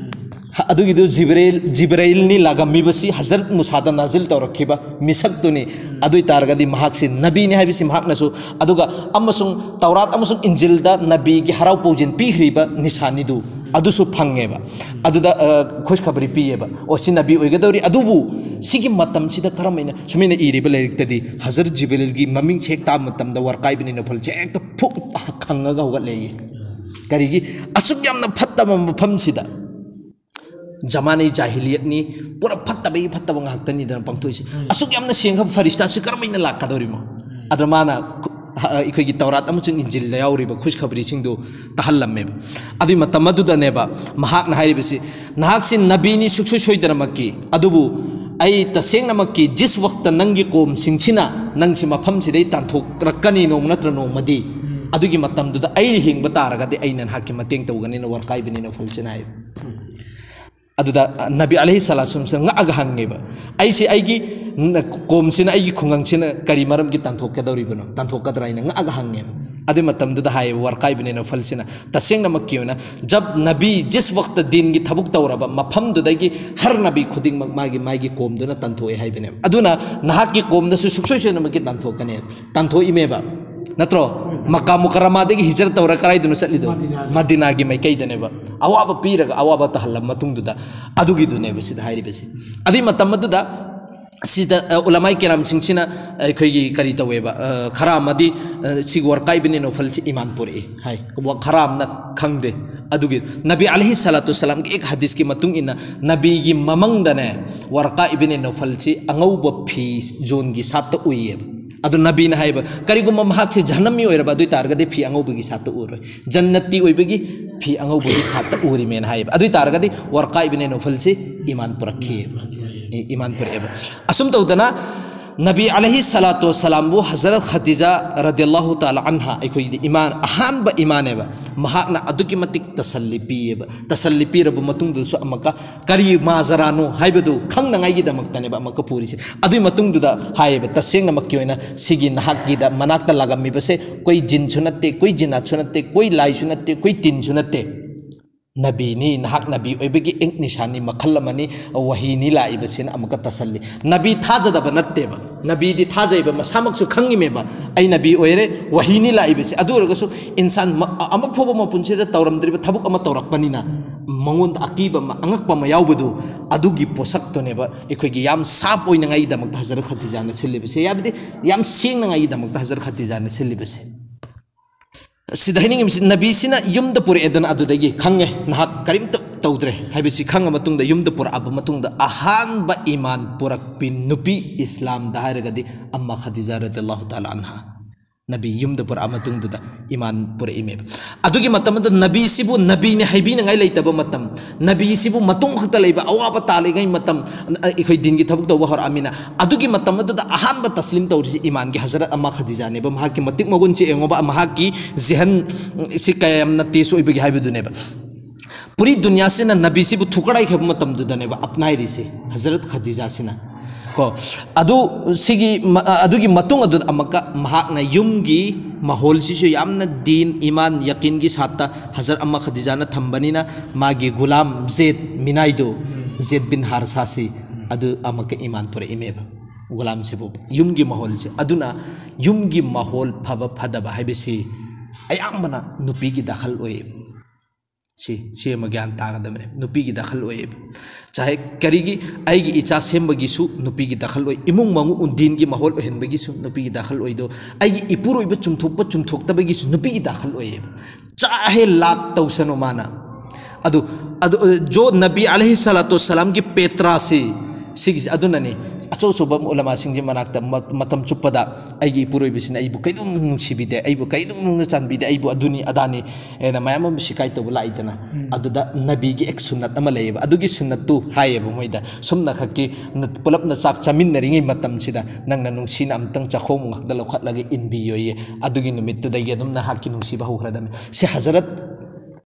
ꯍ-, ꯑꯗꯨꯒꯤꯗꯨ ꯖꯤꯕ꯭ꯔꯩꯜ, ꯖꯤꯕ꯭ꯔꯩꯜꯅꯤ ꯂꯥꯛꯂꯝꯃꯤꯕꯁꯤ ꯍꯖꯔꯠ ꯃꯨꯁꯥꯗ ꯅꯥꯖꯤꯜ ꯇꯧꯔꯛꯈꯤꯕ ꯃꯤꯁꯛꯇꯨꯅꯤ꯫ ꯑꯗꯨ ꯑꯣꯏ ꯇꯥꯔꯒꯗꯤ ꯃꯍꯥꯛꯁꯤ ꯅꯕꯤꯅꯤ ꯍꯥꯏꯕꯁꯤ ꯃꯍꯥꯛꯅꯁꯨ, ꯑꯗꯨꯒ ꯑꯃꯁꯨꯡ ꯇꯧꯔꯥꯠ ꯑꯃꯁꯨꯡ ꯏꯟꯖꯤꯜꯗ ꯅꯕꯤꯒꯤ ꯍꯔꯥꯎ ꯄꯧꯖꯦꯜ ꯄꯤꯈ꯭ꯔꯤꯕ ꯅꯤꯁꯥꯅꯤꯗꯨ ꯑꯗꯨꯁꯨ ꯐꯪꯉꯦꯕ꯫ ꯑꯗꯨꯗ, ꯑ, ꯈꯨꯁꯈꯕꯔꯤ ꯄꯤꯌꯦꯕ, "ꯑꯣ, ꯁꯤ ꯅꯕꯤ ꯑꯣꯏꯒꯗꯧꯔꯤ"꯫ ꯑꯗꯨꯕꯨ ꯁꯤꯒꯤ ꯃꯇꯝꯁꯤꯗ ꯀꯔꯝ ꯍꯥꯏꯅ, ꯁꯨꯃꯥꯏꯅ ꯏꯔꯤꯕ ꯂꯥꯏꯔꯤꯛꯇꯗꯤ ꯍꯖꯔꯠ ꯖꯤꯕ꯭ꯔꯤꯜꯒꯤ ꯃꯃꯤꯡꯁꯦ ꯍꯦꯛ ꯇꯥꯕ ꯃꯇꯝꯗ ꯋꯔꯀꯥ ꯏꯕꯅꯤ ꯅꯧꯐꯜꯁꯦ ꯍꯦꯛꯇ ꯐꯨꯛ ꯈꯪꯉꯒ ꯍꯧꯒꯠꯂꯛꯏ꯫ ꯀꯔꯤꯒꯤ? ꯑꯁꯨꯛ ꯌꯥꯝꯅ ꯐꯠꯇꯕ ꯃꯐꯝꯁꯤꯗ, ꯖꯃꯥꯅꯦ ꯖꯥꯍꯤꯂꯤꯌꯠꯅꯤ, ꯄꯨꯔꯥ ꯐꯠꯇꯕꯒꯤ ꯐꯠꯇꯕ ꯉꯥꯛꯇꯅꯤꯗꯅ ꯄꯥꯡꯊꯣꯛꯏꯁꯦ꯫ ꯑꯁꯨꯛ ꯌꯥꯝꯅ ꯁꯦꯡꯈ꯭ꯔꯕ ꯐꯔꯤꯁꯇꯥꯁꯤ ꯀꯔꯝ ꯍꯥꯏꯅ ꯂꯥꯛꯀꯗꯧꯔꯤꯃꯣ? ꯑꯗ ꯃꯥꯅ ꯈꯨ-, ꯍ-, ꯑꯩꯈꯣꯏꯒꯤ ꯇꯧꯔꯥꯠ ꯑꯃꯁꯨꯡ ꯏꯟꯖꯤꯜꯗ ꯌꯥꯎꯔꯤꯕ ꯈꯨꯁꯈꯕꯔꯤꯁꯤꯡꯗꯨ ꯇꯥꯍꯜꯂꯝꯃꯦꯕ꯫ ꯑꯗꯨꯒꯤ ꯃꯇꯝ ꯑꯗꯨꯗꯅꯦꯕ ꯃꯍꯥꯛꯅ ꯍꯥꯏꯔꯤꯕꯁꯤ, "ꯅꯍꯥꯛꯁꯤ ꯅꯕꯤꯅꯤ ꯁꯨꯡꯁꯣꯏ ꯁꯣꯏꯗꯅꯃꯛꯀꯤ, ꯑꯗꯨꯕꯨ ꯑꯩ ꯇꯁꯦꯡꯅꯃꯛꯀꯤ ꯖꯤꯁ ꯋꯛꯇ ꯅꯪꯒꯤ ꯀꯣꯝꯁꯤꯡꯁꯤꯅ ꯅꯪꯁꯤ ꯃꯐꯝꯁꯤꯗꯩ ꯇꯥꯟꯊꯣꯛꯂꯛꯀꯅꯤ ꯅꯣꯡꯃ ꯅꯠꯇ꯭ꯔ ꯅꯣꯡꯃꯗꯤ꯫ ꯑꯗꯨꯒꯤ ꯃꯇꯝꯗꯨꯗ ꯑꯩ ꯍꯤꯡꯕ ꯇꯥꯔꯒꯗꯤ ꯑꯩꯅ ꯅꯍꯥꯛꯀꯤ ꯃꯇꯦꯡ ꯇꯧꯒꯅꯤꯅ" ꯋꯔꯀꯥ ꯏꯕꯅꯤ ꯅꯧꯐꯜꯁꯤꯅ ꯍꯥꯏ꯫ ꯑꯗꯨꯗ ꯅꯕꯤ ꯑꯂꯩꯍꯤ ꯁꯂꯥꯁꯨꯝꯁꯤꯅ ꯉꯛꯑꯒ ꯍꯪꯉꯦꯕ, "ꯑꯩꯁꯦ ꯑꯩꯒꯤ ꯅ-, ꯀꯣꯝꯁꯤꯅ, ꯑꯩꯒꯤ ꯈꯨꯡꯒꯪꯁꯤꯅ ꯀꯔꯤ ꯃꯔꯝꯒꯤ ꯇꯥꯟꯊꯣꯛꯀꯗꯧꯔꯤꯕꯅꯣ, ꯇꯥꯟꯊꯣꯛꯀꯗ꯭ꯔꯥ?" ꯍꯥꯏꯅ ꯉꯛꯑꯒ ꯍꯪꯉꯦꯕ꯫ ꯑꯗꯨꯒꯤ ꯃꯇꯝꯗꯨꯗ ꯍꯥꯏꯌꯦꯕ ꯋꯔꯀꯥ ꯏꯕꯅꯤ ꯅꯧꯐꯜꯁꯤꯅ, "ꯇꯁꯦꯡꯅꯃꯛꯀꯤ ꯑꯣꯏꯅ ꯖꯕ ꯅꯕꯤ ꯖꯤꯁ ꯋꯛꯇ ꯗꯤꯟꯒꯤ ꯊꯕꯛ ꯇꯧꯔꯕ ꯃꯐꯝꯗꯨꯗꯒꯤ ꯍꯔ ꯅꯕꯤ ꯈꯨꯗꯤꯡꯃꯛ ꯃꯥꯒꯤ, ꯃꯥꯒꯤ ꯀꯣꯝꯗꯨꯅ ꯇꯥꯟꯊꯣꯛꯑꯦ" ꯍꯥꯏꯕꯅꯦꯕ꯫ ꯑꯗꯨꯅ ꯅꯍꯥꯛꯀꯤ ꯀꯣꯝꯗꯁꯨ ꯁꯨꯡꯁꯣꯏ ꯁꯣꯏꯗꯅꯃꯛꯀꯤ ꯇꯥꯟꯊꯣꯛꯀꯅꯦꯕ꯫ ꯇꯥꯟꯊꯣꯛꯏꯃꯦꯕ꯫ ꯅꯠꯇ꯭ꯔꯣ? ꯃꯀꯥ ꯃꯨꯀꯔꯃꯥꯗꯒꯤ ꯍꯤꯖꯔ ꯇꯧꯔ ꯀꯗꯥꯏꯗꯅꯣ ꯆꯠꯂꯤꯗꯣ? ꯃꯗꯤꯅꯥꯗ꯫ ꯃꯗꯤꯅꯥꯒꯤ ꯃꯥꯏꯀꯩꯗꯅꯦꯕ꯫ ꯑꯋꯥꯕ ꯄꯤꯔꯒ ꯑꯋꯥꯕ ꯇꯥꯍꯜꯂꯕ ꯃꯇꯨꯡꯗꯨꯗ, ꯑꯗꯨꯒꯤꯗꯨꯅꯦꯕ ꯁꯤꯗ ꯍꯥꯏꯔꯤꯕꯁꯤ꯫ ꯑꯗꯨꯒꯤ ꯃꯇꯝ ꯑꯗꯨꯗ ꯁꯤꯗ, ꯑ, ꯎꯂꯃꯥꯏ ꯀꯤꯔꯥꯝꯁꯤꯡꯁꯤꯅ ꯑꯩꯈꯣꯏꯒꯤ ꯀꯔꯤ ꯇꯧꯋꯦꯕ, ꯑ, ꯈꯔ ꯑꯃꯗꯤ, ꯑ, ꯁꯤꯒꯤ ꯋꯔꯀꯥ ꯏꯕꯅꯤ ꯅꯧꯐꯜꯁꯤ ꯏꯃꯥꯟ ꯄꯨꯔꯛꯏ ꯍꯥꯏ꯫ ꯋ-, ꯈꯔ ꯑꯃꯅ ꯈꯪꯗꯦ꯫ ꯑꯗꯨꯒꯤ ꯅꯕꯤ ꯑꯂꯩꯍꯤ ꯁꯂꯥꯇꯨ ꯁꯂꯥꯝꯒꯤ ꯑꯦꯛ ꯍꯗꯤꯁꯀꯤ ꯃꯇꯨꯡ ꯏꯟꯅ ꯅꯕꯤꯒꯤ ꯃꯃꯪꯗꯅꯦ ꯋꯔꯀꯥ ꯏꯕꯅꯤ ꯅꯧꯐꯜꯁꯤ ꯑꯉꯧꯕ ꯐꯤ ꯖꯣꯟꯒꯤ ꯁꯥꯠꯇ ꯎꯏꯌꯦꯕ꯫ ꯑꯗꯨ ꯅꯕꯤꯅ ꯍꯥꯏꯕ, ꯀꯔꯤꯒꯨꯝꯕ ꯃꯍꯥꯛꯁꯦ ꯖꯍꯟꯅꯃꯤ ꯑꯣꯏꯔꯕ ꯑꯗꯨ ꯑꯣꯏ ꯇꯥꯔꯒꯗꯤ ꯐꯤ ꯑꯉꯧꯕꯒꯤ ꯁꯥꯠꯇ ꯎꯔꯣꯏ, ꯖꯟꯅꯠꯇꯤ ꯑꯣꯏꯕꯒꯤ ꯐꯤ ꯑꯉꯧꯕꯒꯤ ꯁꯥꯠꯇ ꯎꯔꯤꯃꯦꯅ ꯍꯥꯏꯌꯦꯕ꯫ ꯑꯗꯨ ꯑꯣꯏ ꯇꯥꯔꯒꯗꯤ ꯋꯔꯀꯥ ꯏꯕꯅꯤ ꯅꯧꯐꯜꯁꯤ ꯏꯃꯥꯟ ꯄꯨꯔꯛꯈꯤ, ꯏ-, ꯏꯃꯥꯟ ꯄꯨꯔꯛꯑꯦꯕ꯫ ꯑꯁꯨꯝ ꯇꯧꯗꯅ ꯅꯕꯤ ꯑꯂꯩꯍꯤ ꯁꯂꯥꯇꯨ ꯋꯁꯁꯂꯥꯝꯕꯨ ꯍꯖꯔꯠ ꯈꯗꯤꯖꯥ ꯔꯗꯤꯌꯜꯂꯥꯍꯨ ꯇꯥꯂꯥ ꯑꯟꯍꯥ, ꯑꯩꯈꯣꯏꯒꯤꯗꯤ ꯏꯃꯥ ꯑꯍꯥꯟꯕ ꯏꯃꯥꯅꯦꯕ, ꯃꯍꯥꯛꯅ ꯑꯗꯨꯛꯀꯤ ꯃꯇꯤꯛ ꯇꯁꯜꯂꯤ ꯄꯤꯌꯦꯕ꯫ ꯇꯁꯜꯂꯤ ꯄꯤꯔꯕ ꯃꯇꯨꯡꯗꯁꯨ ꯑꯃꯨꯛꯀ ꯀꯔꯤ ꯃꯥꯖꯔꯥꯅꯣ ꯍꯥꯏꯕꯗꯨ ꯈꯪꯅꯉꯥꯏꯒꯤꯗꯃꯛꯇꯅꯦꯕ ꯑꯃꯨꯛꯀ ꯄꯨꯔꯤꯁꯦ꯫ ꯑꯗꯨꯒꯤ ꯃꯇꯨꯡꯗꯨꯗ ꯍꯥꯏꯌꯦꯕ, ꯇꯁꯦꯡꯅꯃꯛꯀꯤ ꯑꯣꯏꯅ ꯁꯤꯒꯤ ꯅꯍꯥꯛꯀꯤꯗ ꯃꯅꯥꯛꯇ ꯂꯥꯛꯂꯝꯃꯤꯕꯁꯦ ꯀꯣꯏ ꯖꯤꯟꯁꯨ ꯅꯠꯇꯦ, ꯀꯣꯏ ꯖꯤꯟꯅꯥꯠꯁꯨ ꯅꯠꯇꯦ, ꯀꯣꯏ ꯂꯥꯏꯁꯨ ꯅꯠꯇꯦ, ꯀꯣꯏ ꯇꯤꯟꯁꯨ ꯅꯠꯇꯦ꯫ ꯅꯕꯤꯅꯤ, ꯅꯍꯥꯛ ꯅꯕꯤ ꯑꯣꯏꯕꯒꯤ ꯑꯦꯛ ꯅꯤꯁꯥꯟꯅꯤ ꯃꯈꯜ ꯑꯃꯅꯤ, ꯋꯥꯍꯤꯅꯤ ꯂꯥꯛꯏꯕꯁꯤꯅ ꯑꯃꯨꯛꯀ ꯇꯁꯜꯂꯤ꯫ ꯅꯕꯤ ꯊꯥꯖꯗꯕ ꯅꯠꯇꯦꯕ, ꯅꯕꯤꯗꯤ ꯊꯥꯖꯩꯕ, ꯃꯁꯥꯃꯛꯁꯨ ꯈꯪꯉꯤꯃꯦꯕ, "ꯑꯩ ꯅꯕꯤ ꯑꯣꯏꯔꯦ, ꯋꯥꯍꯤꯅꯤ ꯂꯥꯛꯏꯕꯁꯦ"꯫ ꯑꯗꯨ ꯑꯣꯏꯔꯒꯁꯨ ꯏꯟꯁꯥꯟ ꯃ-, ꯑꯃꯨꯛ ꯐꯥꯎꯕ ꯃꯄꯨꯟꯁꯤꯗ ꯇꯧꯔꯝꯗ꯭ꯔꯤꯕ ꯊꯕꯛ ꯑꯃ ꯇꯧꯔꯛꯄꯅꯤꯅ ꯃꯉꯣꯟꯗ ꯑꯀꯤꯕ ꯑꯃ, ꯑꯉꯛꯄ ꯑꯃ ꯌꯥꯎꯕꯗꯨ, ꯑꯗꯨꯒꯤ ꯄꯣꯠꯁꯛꯇꯨꯅꯦꯕ ꯑꯩꯈꯣꯏꯒꯤ ꯌꯥꯝ ꯁꯥꯞ ꯑꯣꯏꯅꯉꯥꯏꯒꯤꯗꯃꯛꯇ ꯍꯖꯔꯠ ꯈꯗꯤꯖꯥꯅ ꯁꯤꯜꯂꯤꯕꯁꯦ, ꯍꯥꯏꯕꯗꯤ ꯌꯥꯝ ꯁꯦꯡꯅꯉꯥꯏꯒꯤꯗꯃꯛꯇ ꯍꯖꯔꯠ ꯈꯗꯤꯖꯥꯅ ꯁꯤꯜꯂꯤꯕꯁꯦ꯫ ꯁꯤꯗ ꯍꯥꯏꯅꯤꯡꯉꯤꯕꯁꯤ, ꯅꯕꯤꯁꯤꯅ ꯌꯨꯝꯗ ꯄꯨꯔꯛꯑꯦꯗꯅ, ꯑꯗꯨꯗꯒꯤ ꯈꯪꯉꯦ ꯅꯍꯥꯛ ꯀꯔꯤꯝꯇ ꯇꯧꯗ꯭ꯔꯦ ꯍꯥꯏꯕꯁꯤ ꯈꯪꯉ ꯃꯇꯨꯡꯗ, ꯌꯨꯝꯗ ꯄꯨꯔꯛꯑꯕ ꯃꯇꯨꯡꯗ ꯑꯍꯥꯟꯕ ꯏꯃꯥꯟ ꯄꯨꯔꯛꯄꯤ ꯅꯨꯄꯤ ꯏꯁꯂꯥꯝꯗ ꯍꯥꯏꯔꯒꯗꯤ ꯑꯝꯃ ꯈꯗꯤꯖꯥ ꯔꯗꯤꯌꯜꯂꯥꯍꯨ ꯇꯥꯂꯥ ꯑꯟꯍꯥ꯫ ꯅꯕꯤ ꯌꯨꯝꯗ ꯄꯨꯔꯛꯑ ꯃꯇꯨꯡꯗꯨꯗ ꯏꯃꯥꯟ ꯄꯨꯔꯛꯏꯃꯦꯕ꯫ ꯑꯗꯨꯒꯤ ꯃꯇꯝ ꯑꯗꯨꯗ ꯅꯕꯤꯁꯤꯕꯨ ꯅꯕꯤꯅꯤ ꯍꯥꯏꯕꯤꯅꯉꯥꯏ ꯂꯩꯇꯕ ꯃꯇꯝ, ꯅꯕꯤꯁꯤꯕꯨ ꯃꯇꯣꯡ ꯈꯛꯇ ꯂꯩꯕ ꯑꯋꯥꯕ ꯇꯥꯜꯂꯤꯉꯩ ꯃꯇꯝ, ꯑꯩꯈꯣꯏ ꯗꯤꯟꯒꯤ ꯊꯕꯛ ꯇꯧꯕ ꯍꯧꯔꯛꯑꯃꯤꯅ, ꯑꯗꯨꯒꯤ ꯃꯇꯝ ꯑꯗꯨꯗ ꯑꯍꯥꯟꯕ ꯇꯁꯂꯤꯝ ꯇꯧꯔꯤꯁꯤ ꯏꯃꯥꯟꯒꯤ ꯍꯖꯔꯠ ꯑꯝꯃ ꯈꯗꯤꯖꯥꯅꯦꯕ꯫ ꯃꯍꯥꯛꯀꯤ ꯃꯇꯤꯛ ꯃꯒꯨꯟꯁꯤ ꯌꯦꯡꯉꯣꯕ, ꯃꯍꯥꯛꯀꯤ ꯖꯤꯍꯟ ꯁꯤ ꯀꯌꯥ ꯌꯥꯝꯅ ꯇꯦꯖ ꯑꯣꯏꯕꯒꯤ ꯍꯥꯏꯕꯗꯨꯅꯦꯕ꯫ ꯄꯨꯔꯤ ꯗꯨꯅꯤꯌꯥꯁꯤꯅ ꯅꯕꯤꯁꯤꯕꯨ ꯊꯨꯀꯥꯏꯈ꯭ꯔꯕ ꯃꯇꯝꯗꯨꯗꯅꯦꯕ ꯑꯞꯅꯥꯏꯔꯤꯁꯦ ꯍꯖꯔꯠ ꯈꯗꯤꯖꯥꯁꯤꯅ꯫ ꯀꯣ, ꯑꯗꯨ ꯁꯤꯒꯤ ꯃ-, ꯑꯗꯨꯒꯤ ꯃꯇꯨꯡ ꯑꯗꯨꯗ ꯑꯃꯨꯛꯀ ꯃꯍꯥꯛꯅ ꯌꯨꯝꯒꯤ ꯃꯍꯣꯜꯁꯤꯁꯨ ꯌꯥꯝꯅ ꯗꯤꯟ, ꯏꯃꯥꯟ, ꯌꯀꯤꯟꯒꯤ ꯁꯥꯠꯇ ꯍꯖꯔꯠ ꯑꯝꯃ ꯈꯗꯤꯖꯥꯅ ꯊꯝꯕꯅꯤꯅ, ꯃꯥꯒꯤ ꯒꯨꯂꯥꯝ ꯖꯦꯗ ꯃꯤꯅꯥꯏꯗꯣ, ꯖꯦꯗ ꯕꯤꯟ ꯍꯥꯔꯁꯥꯁꯤ, ꯑꯗꯨ ꯑꯃꯨꯛꯀ ꯏꯃꯥꯟ ꯄꯨꯔꯛꯏꯃꯦꯕ꯫ ꯒꯨꯂꯥꯝꯁꯤꯕꯨ ꯌꯨꯝꯒꯤ ꯃꯍꯣꯜꯁꯦ꯫ ꯑꯗꯨꯅ ꯌꯨꯝꯒꯤ ꯃꯍꯣꯜ ꯐꯕ ꯐꯗꯕ ꯍꯥꯏꯕꯁꯤ ꯑꯌꯥꯝꯕꯅ ꯅꯨꯄꯤꯒꯤ ꯗꯈꯜ ꯑꯣꯏꯌꯦꯕ꯫ ꯁꯤ, ꯁꯤ ꯑꯃ ꯒ꯭ꯌꯥꯟ ꯇꯥꯒꯗꯕꯅꯦ꯫ ꯅꯨꯄꯤꯒꯤ ꯗꯈꯜ ꯑꯣꯏꯌꯦꯕ꯫ ꯆꯥꯍꯦ ꯀꯔꯤꯒꯤ, ꯑꯩꯒꯤ ꯏꯆꯥ ꯁꯦꯝꯕꯒꯤꯁꯨ ꯅꯨꯄꯤꯒꯤ ꯗꯈꯜ ꯑꯣꯏ, ꯏꯃꯨꯡ ꯃꯅꯨꯡ ꯗꯤꯟꯒꯤ ꯃꯍꯣꯜ ꯑꯣꯏꯍꯟꯕꯒꯤꯁꯨ ꯅꯨꯄꯤꯒꯤ ꯗꯈꯜ ꯑꯣꯏꯗꯣ, ꯑꯩꯒꯤ ꯏꯄꯨꯔꯣꯏꯕ ꯆꯨꯝꯊꯣꯛꯄ ꯆꯨꯝꯊꯣꯛꯇꯕꯒꯤꯁꯨ ꯅꯨꯄꯤꯒꯤ ꯗꯈꯜ ꯑꯣꯏꯌꯦꯕ꯫ ꯆꯥꯍꯦ ꯂꯥꯛ ꯇꯧꯁꯅꯨ ꯃꯥꯅ꯫ ꯑꯗꯨ, ꯑꯗꯨ, ꯑ, ꯖꯣ ꯅꯕꯤ ꯑꯂꯩꯍꯤ ꯁꯂꯥꯇꯨ ꯁꯂꯥꯝꯒꯤ ꯄꯦꯇ꯭ꯔꯥꯁꯤ, ꯁꯤꯒꯤꯁꯤ ꯑꯗꯨꯅꯅꯤ꯫ ꯑꯆꯧ ꯑꯆꯧꯕ ꯎꯂꯃꯥꯁꯤꯡꯒꯤ ꯃꯅꯥꯛꯇ ꯃ-, ꯃꯇꯝ ꯆꯨꯞꯄꯗ ꯑꯩꯒꯤ ꯏꯄꯨꯔꯣꯏꯕꯁꯤꯅ ꯑꯩꯕꯨ ꯀꯩꯗꯧꯅꯨꯡ ꯅꯨꯡꯁꯤꯕꯤꯗꯦ, ꯑꯩꯕꯨ ꯀꯩꯗꯧꯅꯨꯡ ꯆꯥꯟꯕꯤꯗꯦ, ꯑꯩꯕꯨ ꯑꯗꯨꯅꯤ ꯑꯗꯥꯅꯤ ꯍꯥꯏꯅ ꯃꯌꯥꯝ ꯑꯃ ꯁꯤꯀꯥꯏ ꯇꯧꯕ ꯂꯥꯛꯏꯗꯅ꯫ ꯑꯗꯨꯗ ꯅꯕꯤꯒꯤ ꯑꯦꯛ ꯁꯨꯟꯅꯠ ꯑꯃ ꯂꯩꯌꯦꯕ꯫ ꯑꯗꯨꯒꯤ ꯁꯨꯟꯅꯠꯇꯨ ꯍꯥꯏꯌꯦꯕ ꯃꯣꯏꯗ, ꯁꯨꯝꯅ ꯈꯛꯀꯤ ꯅ-, ꯄꯨꯂꯞꯅ ꯆꯥꯛ ꯆꯥꯃꯤꯟꯅꯔꯤꯉꯩ ꯃꯇꯝꯁꯤꯗ ꯅꯪꯅ ꯅꯨꯡꯁꯤꯅ ꯑꯝꯇꯪ ꯆꯥꯛꯈꯣꯝ ꯉꯥꯛꯇ ꯂꯧꯈꯠꯂꯒ ꯏꯟꯕꯤꯌꯣꯌꯦ꯫ ꯑꯗꯨꯒꯤ ꯅꯨꯃꯤꯠꯇꯨꯗꯒꯤ ꯑꯗꯨꯝ ꯅꯍꯥꯛꯀꯤ ꯅꯨꯡꯁꯤꯕ ꯍꯧꯈ꯭ꯔꯗꯕꯅꯤ꯫ ꯁꯤ ꯍꯖꯔꯠ